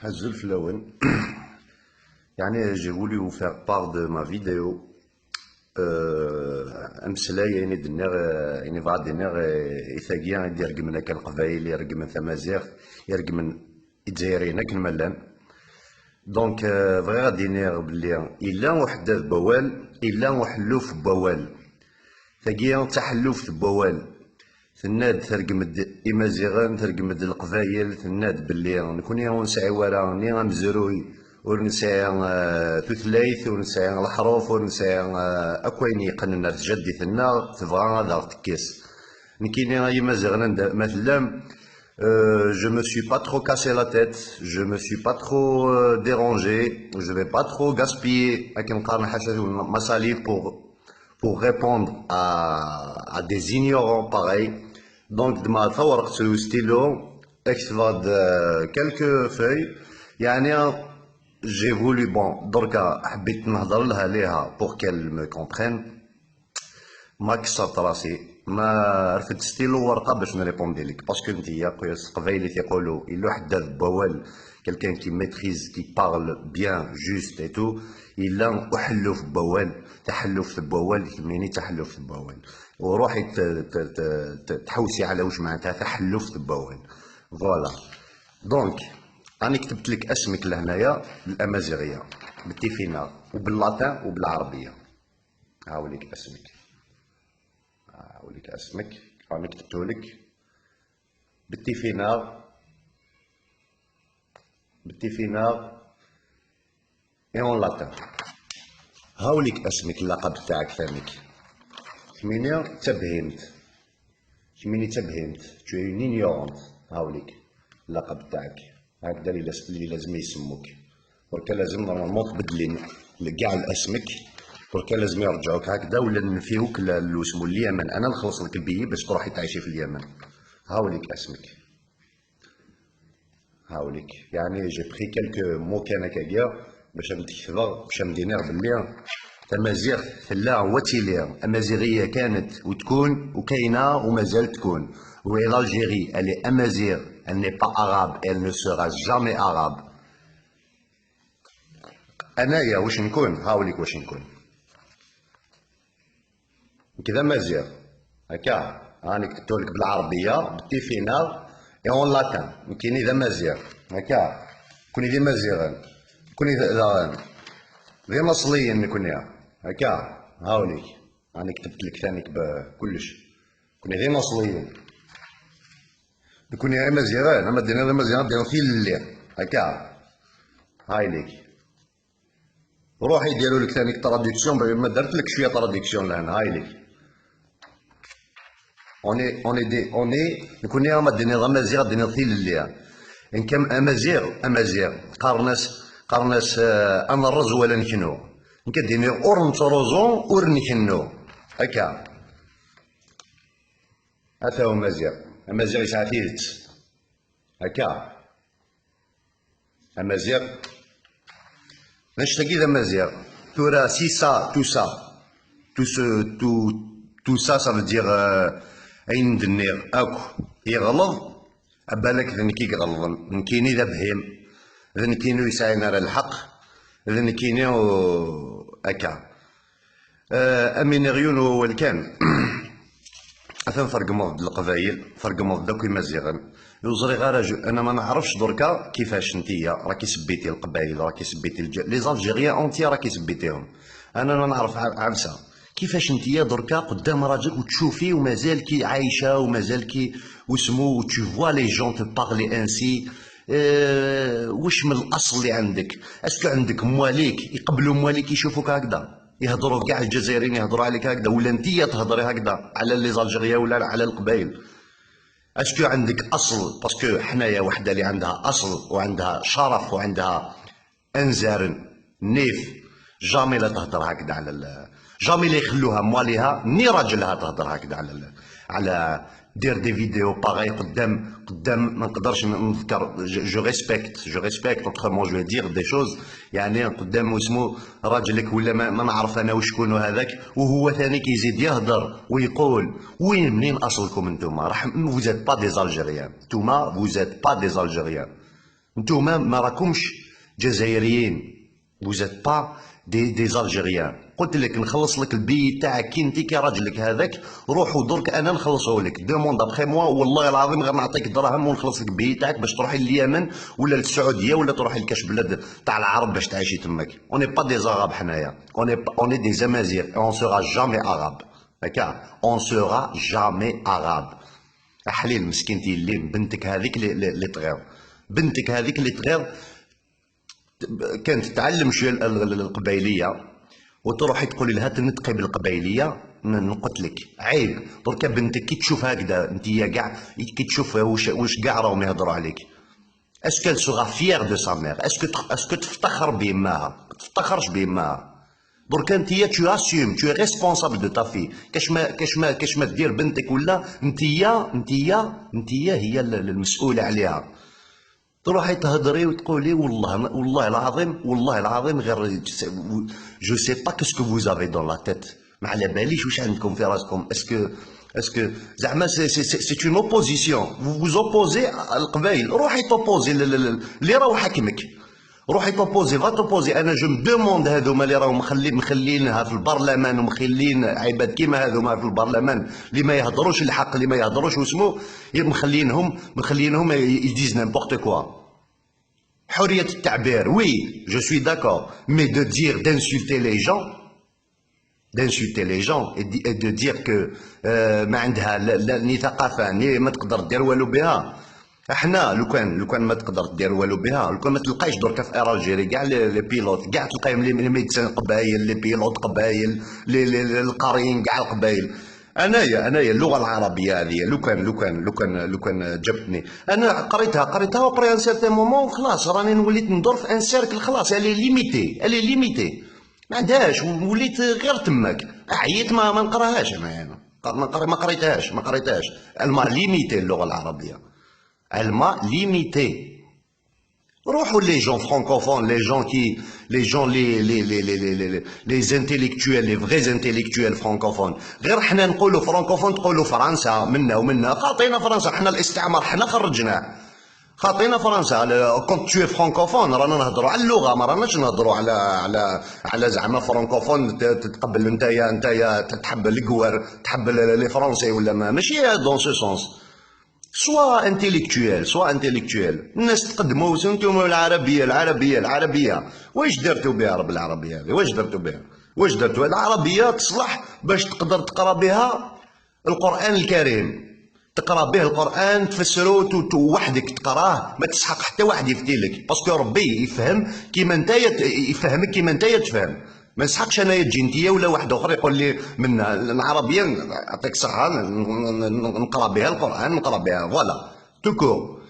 Azul fellawen. يعني j'ai voulu vous faire part de ma vidéo. أمسلاي يعني دنيغ يعني بعد دنيغ إثاقيا يرقمنا كالقبايل يرقمن ثمازيغ يرقمن إتزايرين أكن ملان. donc بغي غادي نيغ بلي إلا وحدة بوال إلا وحلوف بوال ثاقيا تحلوف بوال تناد ترقمد إمازيغان ترقمد القبايل تناد باللي نكوني ونسعي ورا ني غمزروي ور نسعي تثليث ور نسعي الحروف ور نسعي أكوين يقننا تجديتنا تبغى هذا تكيس نكيني إمازيغان مثلا. Je me suis pas trop cassé la tête, je me suis pas trop dérangé, je vais pas trop gaspiller ma salive pour répondre à des ignorants pareils. Donc دما ورقت stylo اكتبت quelques feuilles. يعني j'ai voulu, bon, دركا حبيت نهضر لها ليها pour qu'elle me comprenne. ما كسرت راسي ما رفدت ستيلو ورقه باش ن répondi لك parce que انت قياس قبايلي تيقولوا الا حداد بوال quelqu'un qui maîtrise, qui parle bien, juste et tout. الا احلف بوال تحلف بوال كميني تحلف بوال وروحي تحوسي على واش معناتها تحلف بوال. voilà, donc انا كتبت لك اسمك لهنايا بالامازيغيه بالتيفينا وبال latin وبالعربيه. هاوليك اسمك، هاوليك اسمك، راني كتبتهولك بالتيفينا بالتيفينا et en latin. هاوليك اسمك اللقب تاعك ثانيك ثمانية تبهمت ثمانية تبهمت tu es une ignorante. هاوليك اللقب تاعك هكذا اللي لازم يسموك دركا لازم normalement تبدلي كاع الاسمك دركا لازم يرجعوك هكذا ولا نفيوك لوسمو اليمن. انا نخلص لك البي باش تروحي تعيشي في اليمن. هاوليك اسمك هاوليك. يعني j'ai pris quelques mots كان هكاكيا باش نتكتب باش ندينير بلي تمازيغ ثلا وتيلير امازيغيه كانت وتكون وكاينه ومازال تكون. و l'Algérie, elle est amazigh, elle n'est pas arabe, elle ne sera jamais arabe. انايا واش نكون؟ هاوليك واش نكون كذا مازيغ هكا راني كتبتولك بالعربيه بالتيفينا et en latin. كاين اذا مازيغ هكا كوني ذي مازيغ كوني ذي مصليين نكون هكا. هاوليك راني كتبت لك ثانيك بكلش كوني ذي مصليين نكوني غير مزيغان اما دينا غير مزيغان دينا في الليل هكا. هاي ليك روحي ديروا لك ثاني traduction ما درت لك شويه traduction لهنا. هاي ليك on est des on est نكوني ما دينا مزيغ دينا في الليل ان كم امازيغ امازيغ قارناس قارناس انا الرز ولا نكنو نكديني اور نتروزون اور نكنو هكا. هذا هو مزيغ امازيغ يسعى تيدت هكا امازيغ نشتكي ذا مازيغ تورا c'est ça, tout ça, tout ce tout tout ça, ça veut dire اين دنير اكو يغلظ بالك ذا نكي يغلظ نكيني ذا بهيم ذا نكينو يسعينا على الحق ذا نكيني هكا. امين غيون هو الكان اثن فرقمض القبايل فرقمض دوك مزيغا يوزري غير انا ما نعرفش دركا كيفاش نتيا راكي سبيتي القبايل راكي سبيتي les Algériens entiers راكي سبيتيهم. انا ما نعرف عبسه كيفاش نتيا دركا قدام راجلك وتشوفي ومازال كي عايشه ومازال كي وسمو tu vois les gens te parler ainsi. واش من الاصل اللي عندك؟ est-ce que عندك مواليك يقبلوا مواليك يشوفوك هكذا يهضروا كاع الجزائريين يهضروا عليك هكذا ولا انتيا تهضري هكذا على les Algériens ولا على القبايل؟ est-ce que عندك اصل؟ parce que حنايا وحده اللي عندها اصل وعندها شرف وعندها انزار نيف jamais لا تهضر هكذا على jamais لا يخلوها مواليها ni راجلها تهضر هكذا على دير des vidéos pareilles قدام قدام ما نقدرش نذكر. je respecte, je respecte, autrement je vais dire des choses يعني قدام واسمو راجلك ولا ما نعرف انا وشكون هذاك وهو ثاني كيزيد يهضر ويقول وين منين اصلكم انتوما؟ راح vous êtes pas des Algériens, نتوما vous êtes pas des Algériens. نتوما ما راكمش جزائريين، vous êtes pas des Algériens. قلت لك نخلص لك البي تاعك كي انت كي راجلك هذاك، روحوا درك انا نخلصه لك، demande après moi، والله العظيم غير نعطيك دراهم ونخلص لك البي تاعك باش تروحي لليمن ولا للسعودية ولا تروحي لكاش بلاد تاع العرب باش تعيشي تماك. on est pas des Arabes حنايا، on est des Amazighs، on sera jamais arabes، هكا on sera jamais arabes. حليل مسكينتي اللي بنتك هذيك اللي تغير، بنتك هذيك اللي تغير كانت تتعلم شوية القبايليه وتروحي تقولي لها تنطقي بالقبايليه نقتلك، عيب. دركا بنتك كي تشوف هكذا انت كاع كي تشوف واش كاع راهم يهضروا عليك، est-ce qu'elle sera fière de sa mère؟ est-ce que تفتخر بيماها؟ ما تفتخرش بيماها. دركا انت tu assumes، tu es responsable de ta fille. كاش ما دير بنتك ولا انتيا هي المسؤولة عليها. تروحي تهضري وتقولي والله والله العظيم، والله العظيم غير je sais pas qu'est-ce que vous avez dans la tête، ما على باليش واش عندكم في راسكم. est-ce que زعما c'est une opposition، vous vous opposez القبايل؟ روحي t'opposer اللي راهو حاكمك، روحي t'opposer، va t'opposer. انا je me demande هذوما اللي راهم مخلينها في البرلمان ومخلين عباد كيما هذوما في البرلمان اللي ما يهضروش الحق، اللي ما يهضروش واسمو، مخلينهم ils disent n'importe quoi. حرية التعبير، oui je suis d'accord، mais de dire d'insulter les gens، d'insulter les gens et de dire que ما عندها لا ni ثقافة ni ما تقدر دير والو بها. احنا لو كان ما تقدر دير والو بها، لو كان ما تلقايش دركا في Air Algérie كاع les pilotes، كاع تلقايهم les médecins قبايل، les pilotes قبايل، les القاريين كاع القبايل. انايا اللغة العربية هذه لو كان جبتني انا قريتها après un certain moment خلاص راني وليت ندور في un cercle، خلاص elle est limitée، elle est limitée، ما عندهاش، وليت غير تماك، عييت ما نقراهاش انا، ما قريتهاش، ما قريتهاش. elle m'a limité اللغة العربيه، elle m'a limité. روحوا les gens francophones، les gens qui les gens les intellectuels، les vrais intellectuels francophones. غير حنا نقولوا فرانكوفون تقولوا فرنسا منا ومنا، خاطينا فرنسا، حنا الاستعمار حنا خرجناه، خاطينا فرنسا. quand tu es francophone رانا نهضروا على اللغه، ما راناش نهضروا على زعما فرانكوفون تتقبل نتايا تحب الكوار، تحب les Français ولا ما، ماشي dans ce sens. sois intellectuel، sois intellectuel. الناس تقدموا، انتم العربية العربية العربيه، واش درتوا بها رب العربية هذه؟ واش درتوا بها؟ واش درتوا؟ العربية تصلح باش تقدر تقرا بها القران الكريم، تقرا به القران تفسرو وحدك تقراه، ما تسحق حتى واحد يفتي لك، parce que ربي يفهم كيما نتايا يفهمك كيما نتايا تفهم. ما نسحقش انايا تجي انتيا ولا واحد اخر يقول لي من العربية يعطيك الصحة نقرا بها القران، نقرا بها voilà tout court.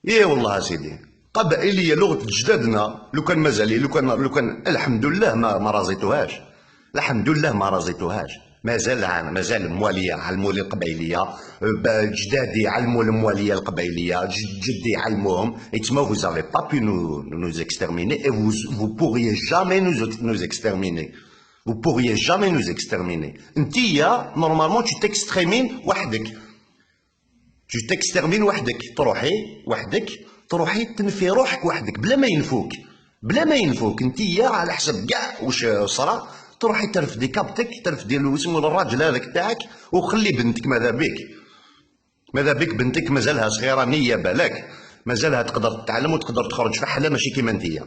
ايه والله سيدي قبائليه لغة جدادنا، لو كان مازال لو كان الحمد لله ما رازيتوهاش، الحمد لله ما رازيتوهاش، مازال مواليه علموا لي القبائليه، جدادي علموا الموالية القبائليه، جدي علموهم. تسمى vous avez pas pu nous exterminer et vous pourriez jamais nous exterminer، vous pourriez jamais nous exterminer. انتيا normalement tu t'extermines وحدك، tu t'extermines وحدك، تروحي وحدك، تروحي تنفي روحك وحدك بلا ما ينفوك، بلا ما ينفوك انتيا على حسب كاع واش صرا. تروحي ترفدي كابتك، ترفدي اسمه الراجل هذاك تاعك، وخلي بنتك، ماذا بك، ماذا بك بنتك مازالها صغيرة نيه بالك مازالها تقدر تتعلم وتقدر تخرج فحله ماشي كيما انتيا.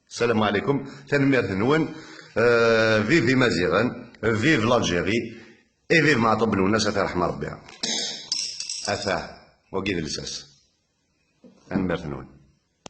السلام عليكم، تنمير نون، vive إيمازيغن، vive l'Algérie et vive معطوب الوناس رحمه ربي. اثاه وكيد الاساس. تنمير نون.